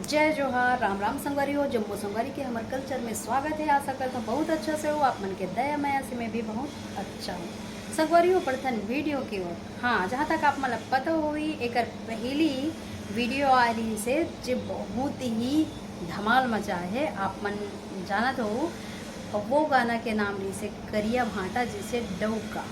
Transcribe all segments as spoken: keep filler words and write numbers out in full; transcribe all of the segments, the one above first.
जय जोहार, राम राम संगवारी हो। जम्मो संगवारी के हमर कल्चर में स्वागत है। आशा करता हूँ बहुत अच्छा से हो, आप मन के दया मया से मैं भी बहुत अच्छा हूँ। संगवारी हो, बढ़थन वीडियो की ओर। हाँ, जहाँ तक आप मन ला पता होही, एकर पहली वीडियो आ रही से जे बहुत ही धमाल मचा है। आप मन जानत हो, वो गाना के नाम रही से करिया भांटा जैसे डौका।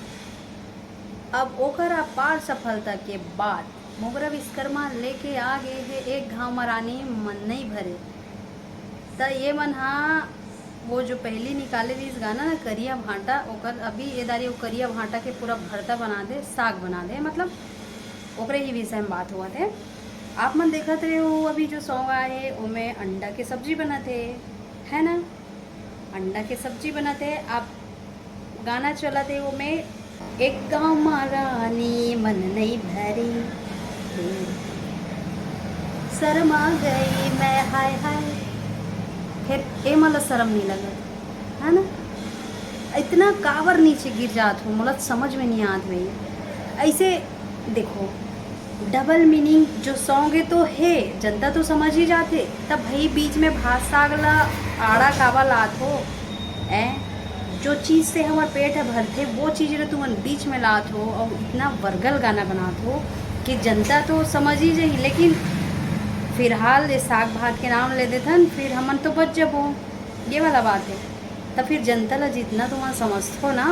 अब ओकर अपार सफलता के बाद मोगरा विश्वकर्मा लेके आ गए हे एक घाव म रानी मन नइ भरे। त ये मन हा वो जो पहली निकाले रहिस गाना ना करिया भांटा, ओकर अभी ये दारी वो करिया भांटा के पूरा भरता बना दे, साग बना दे, मतलब ओकरे ही विषय में बात हुआ थे। आप मन देखत रहे हो अभी जो सॉन्ग आए हे ओमे अंडा के सब्जी बनत हे, है ना? अंडा के सब्जी बनत हे। अब गाना चलत हे ओमे, एक गाँव मा रानी मन नइ भरे, शर्मा गई मैं हाय हाय। फिर ए मला शर्म नहीं लगत, है ना? इतना काबर नीचे गिर जात हो, मोला समझ में नहीं आत भाई। ऐसे देखो, डबल मीनिंग जो सॉन्ग है तो है, जनता तो समझ ही जाथे। तब भाई बीच में भात साग ला आड़ा काबर लात हो? ऐ जो चीज़ से हमर पेट ह भरथे वो चीज़ ला तुमन बीच में लात हो और इतना वर्गल गाना बनात हो कि जनता तो समझ ही जाही। लेकिन फिलहाल ये साग भात के नाम ले देथन, फिर हमन तो बच जबो, ये वाला बात है। तब फिर जनता ला जितना तुमन समझथो ना,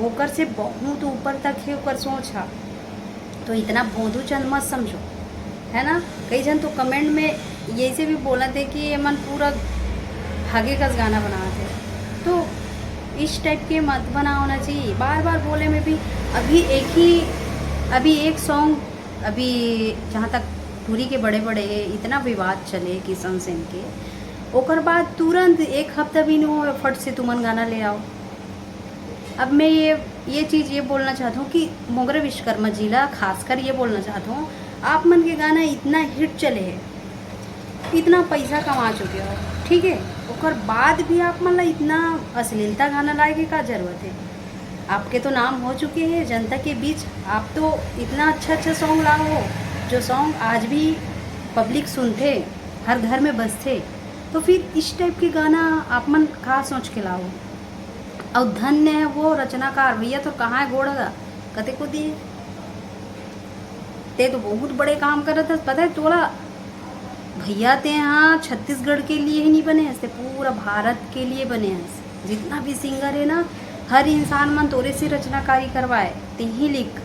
ओकर से बहुत ऊपर तक है ओकर सोच हा। तो इतना भोंदू चंद मत समझो, है ना? कई जन तो कमेंट में ये से भी बोलत हे कि ये मन पूरा भागे कस गाना बनात हे। तो इस टाइप के मत बनाओ ना जी, बार बार बोले में भी। अभी एक ही, अभी एक सॉन्ग, अभी जहाँ तक टूरी के बड़े बड़े इतना विवाद चले किशन सेन के, ओकर बाद तुरंत एक हफ्ता भी नहीं हुआ, फट से तुमन गाना ले आओ। अब मैं ये, ये चीज़ ये बोलना चाहता हूँ कि मोगरा विश्वकर्मा जी ला खासकर ये बोलना चाहता हूँ, आप मन के गाना इतना हिट चले है, इतना पैसा कमा चुके हो, ठीक है, ओकर बाद भी आप मन ला इतना अश्लीलता गाना लाए के का जरूरत है? आपके तो नाम हो चुके हैं जनता के बीच, आप तो इतना अच्छा अच्छा सॉन्ग लाओ हो, जो सॉन्ग आज भी पब्लिक सुनथे, हर घर में बजथे। तो फिर इस टाइप के गाना आप मन का सोच के लाओ? अउ धन्य है वो रचनाकार, भैया तो कहाँ है गोड़ लगा, कते को दिए। ते तो बहुत बड़े काम करत हस, पता है तोला? भैया ते हाँ छत्तीसगढ़ के लिए ही नहीं बने हस, ते पूरा भारत के लिए बने हस। जितना भी सिंगर है ना, हर इंसान मन तोरे से रचनाकारी करवाए, ते ही लिख।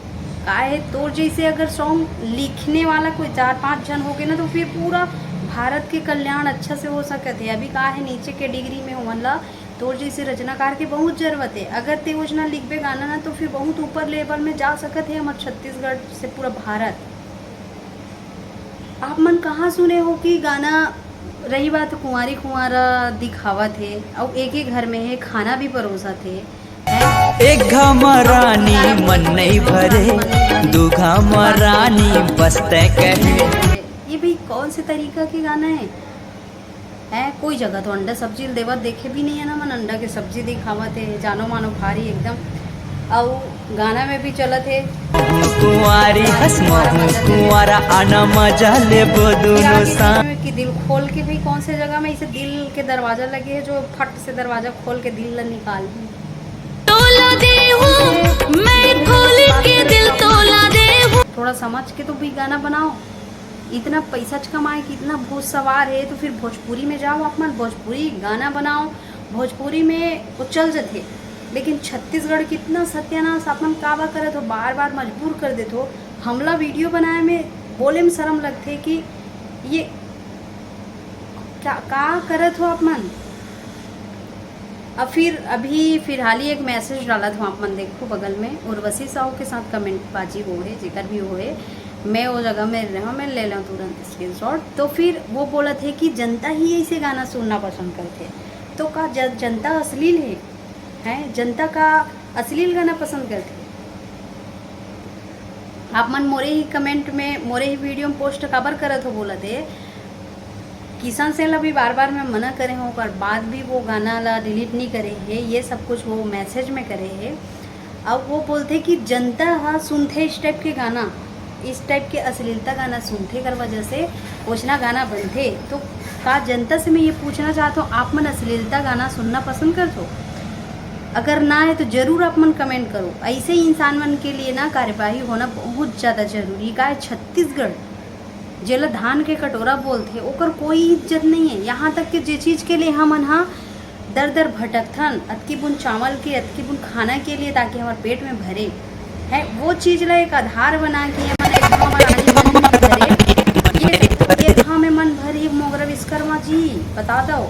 काहे, तोर जैसे अगर सॉन्ग लिखने वाला कोई चार पांच जन हो गए ना, तो फिर पूरा भारत के कल्याण अच्छा से हो सकत है। अभी का है, नीचे के डिग्री में होवन ला तोर जैसे रचनाकार के बहुत जरूरत है। अगर ते ओजना लिखबे गाना ना, तो फिर बहुत ऊपर लेवल में जा सकत है हमर छत्तीसगढ़ से पूरा भारत। आप मन कहाँ सुने हो कि गाना, रही बात कुंवारी कुंवारा दिखावत है, अउ एक ही घर में है, खाना भी परोसत है, हैं? एक घाव म रानी मन नहीं भरे, दू घाव म रानी बस तय कहे। ये भाई कौन से तरीका के गाना है? हैं, कोई जगह तो अंडा सब्जी ल देवत देखे भी नहीं है ना, मन अंडा के सब्जी दिखावत है, जानो मानो भारी एकदम। अउ गाना में भी चलत है कुंवारी हस महू कुंवारा, आना मजा लेबो फिर दोनों आगे साथ। कि दिल खोल के भी कौन से जगह में इसे दिल के दरवाजा लगे है जो फट से दरवाजा खोल के दिल ला निकाल दी। तोला दे हूँ मैं खोल के दिल तोला दे हूँ। थोड़ा समझ के तो भी गाना बनाओ। इतना पैसा च कमाए कि इतना भूत सवार है, तो फिर भोजपुरी में जाओ, आप मन भोजपुरी गाना बनाओ, भोजपुरी में वो चल जथे। लेकिन छत्तीसगढ़ कितना सत्यानाश आप मन काबर करत हो, बार बार मजबूर कर देत हो। हमला वीडियो बनाए में, बोले में शर्म लगथे कि ये क्या, का करत हो आप मन। अब फिर अभी फिलहाल ही एक मैसेज डालत हूँ, आप मन देखो बगल में, उर्वशी साहू के साथ कमेंट बाजी हो है, जेकर भी हो है, मैं वो जगह में रहूँ, मैं ले लूँ तुरंत स्क्रीनशॉट। तो फिर वो बोलत है कि जनता ही ऐसे गाना सुनना पसंद करते, तो का ज-, जनता अश्लील है, हैं? जनता का अश्लील गाना पसंद करते? आप मन मोरे ही कमेंट में, मोरे ही वीडियो में पोस्ट काबर करत हो बोलत है। किशन सेन ला भी बार बार मैं मना करे हूँ, ओकर बाद भी वो गाना ला डिलीट नहीं करे है, ये सब कुछ वो मैसेज में करे है। अब वो बोलथे कि जनता हा सुनथे इस टाइप के गाना, इस टाइप के अश्लीलता गाना सुनथे कर वजह से ओछना गाना बनथे। तो का जनता से मैं ये पूछना चाहता हूँ, आप मन अश्लीलता गाना सुनना पसंद करथो? अगर ना है तो जरूर आप मन कमेंट करो। ऐसे ही इंसान मन के लिए ना कार्यवाही होना बहुत ज़्यादा जरूरी। का है, छत्तीसगढ़ जेला धान के कटोरा बोलथे, ओकर कोई इज्जत नहीं है। यहाँ तक कि जे चीज़ के लिए हमन हा दर दर भटकथन, अतकी बुन चावल के, अतकी बुन खाना के लिए, ताकि हमारे पेट में भरे है, वो चीज़ ला एक आधार बना के हमन एक घाव में आनी मन भरे। ये, ये घाव में मन भरी मोगरा विश्वकर्मा जी, बता दो।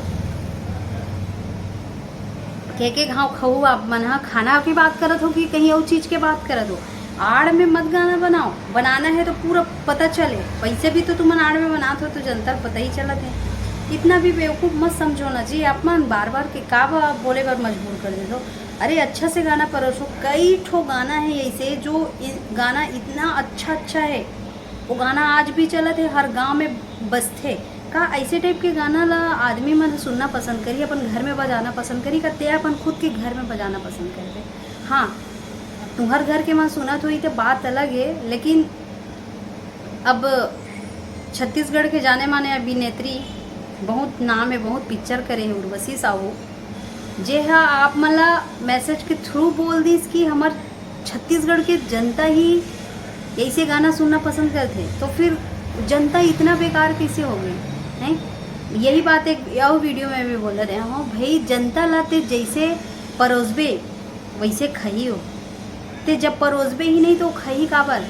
के के घाव खाऊ आप मन हा? खाना की बात करत हो कि कहीं और चीज़ के बात करत हो? आड़ में मत गाना बनाओ, बनाना है तो पूरा पता चले। पैसे भी तो तुमन आड़ में बनात हो तो जनता ल पता ही चलत है। इतना भी बेवकूफ़ मत समझो ना जी, आप मन बार बार के का बा-, बोले बर मजबूर कर देथो। अरे अच्छा से गाना परोसो, कई ठो गाना है ऐसे जो इ-, गाना इतना अच्छा अच्छा है, वो गाना आज भी चलत है, हर गांव में बजथे। का ऐसे टाइप के गाना ला आदमी मन सुनना पसंद करी, अपन घर में बजाना पसंद करी? का ते अपन खुद के घर में बजाना पसंद करबे? हाँ, तुम्हर घर के मन सुनत होही तो बात अलग है, लेकिन अब छत्तीसगढ़ के जाने माने अभिनेत्री, बहुत नाम है, बहुत पिक्चर करे है, उर्वशी साहू, जे हा आप मन ला मैसेज के थ्रू बोल दिस कि हमर छत्तीसगढ़ के जनता ही ऐसे गाना सुनना पसंद करथे, तो फिर जनता इतना बेकार कैसे हो गई है? यही बात एक और वीडियो में भी बोल रहे हो भाई, जनता ला ते जैसे परोसबे वैसे खाही हो। ते जब परोसबे ही नहीं तो खाही काबर?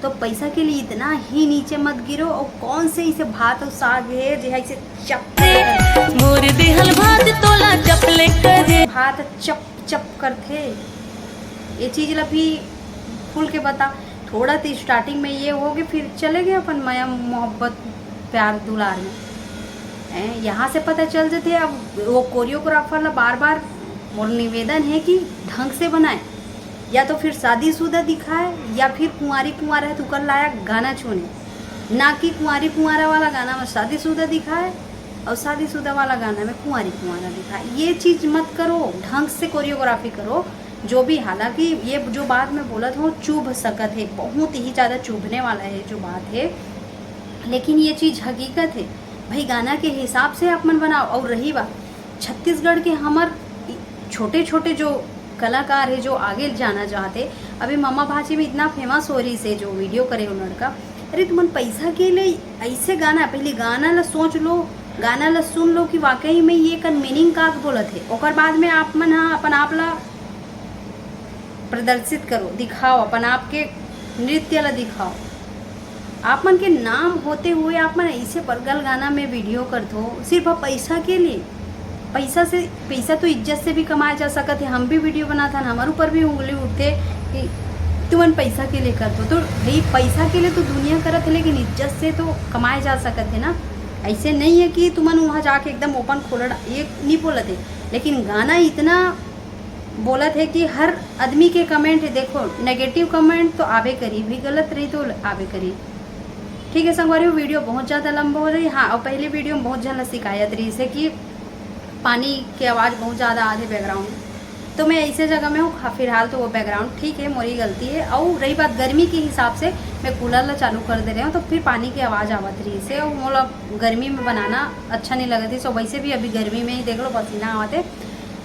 तो पैसा के लिए इतना ही नीचे मत गिरो। और कौन से इसे भात और साग है जे ऐसे चप मोर देहल भात तोला चपले करे। भात चप चप करथे, ये चीज ला भी खुल के बता। थोड़ा तो स्टार्टिंग में ये हो गए, फिर चले गए अपन मया मोहब्बत प्यार दुलार में। हैं, यहाँ से पता चल जाते। अब वो कोरियोग्राफर ला बार बार मोर निवेदन है कि ढंग से बनाए, या तो फिर शादीशुदा दिखाए या फिर कुंवारी कुंवारा है तो ओकर लायक गाना चुने, ना कि कुंवारी कुंवारा वाला गाना में शादीशुदा दिखाए और शादीशुदा वाला गाना में कुंवारी कुंवारा दिखाए। ये चीज़ मत करो, ढंग से कोरियोग्राफी करो। जो भी, हालांकि ये जो बात मैं बोलत हूँ चुभ सकत है, बहुत ही ज़्यादा चुभने वाला है जो बात है, लेकिन ये चीज़ हकीकत है भाई। गाना के हिसाब से आप मन बनाओ। और रही बात छत्तीसगढ़ के हमर छोटे छोटे जो कलाकार है जो आगे जाना चाहते, अभी ममा भाची में इतना फेमस हो रही से जो वीडियो करे वो लड़का, अरे तुमन पैसा के लिए ऐसे गाना, पहले गाना ला सोच लो, गाना ला सुन लो कि वाकई में ये कर मीनिंग का बोलत है। ओकर बाद में आप मन हा अपन आप ला प्रदर्शित करो, दिखाओ, अपन आप के नृत्य ला दिखाओ। आप मन के नाम होते हुए आप मन ऐसे परगल गाना में वीडियो करथो सिर्फ पैसा के लिए। पैसा से, पैसा तो इज्जत से भी कमाया जा सकत है। हम भी वीडियो बनाथन, हमारे ऊपर भी उंगली उठते कि तुमन पैसा के लिए करथो। तो भाई पैसा के लिए तो दुनिया करत है, लेकिन इज्जत से तो कमाया जा सकत है ना। ऐसे नहीं है कि तुमन वहाँ जाके एकदम ओपन खोलड़, ये नहीं बोलत है। लेकिन गाना इतना बोलत है कि हर आदमी के कमेंट है, देखो नेगेटिव कमेंट तो आबे करी, भी गलत रही तो आबे करी। ठीक है संगवारी, वीडियो बहुत ज़्यादा लंबा हो रही। हाँ, और पहली वीडियो में बहुत झन ला शिकायत रही से कि पानी के आवाज़ बहुत ज़्यादा आथे बैकग्राउंड में, तो मैं ऐसे जगह में हूँ। हाँ, फिलहाल तो वो बैकग्राउंड ठीक है, मोरी गलती है। और रही बात गर्मी के हिसाब से, मैं कूलर ला चालू कर दे रहे हूँ, तो फिर पानी की आवाज़ आवत रही से, और मोला गर्मी में बनाना अच्छा नहीं लगत है। सो वैसे भी अभी गर्मी में ही देख लो पसीना आवत है,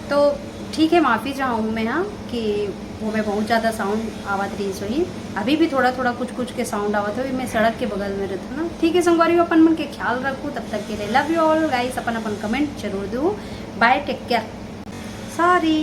तो ठीक है, माफ़ी चाहूँ मैं, हाँ, कि वो में बहुत ज़्यादा साउंड आवत रही सोही। अभी भी थोड़ा थोड़ा कुछ कुछ के साउंड आवत है, मैं सड़क के बगल में रहता ना। ठीक है संगवारी, अपन मन के ख्याल रखो, तब तक के लिए लव यू ऑल गाइस। अपन अपन कमेंट जरूर दो। बाय, टेक केयर। सॉरी।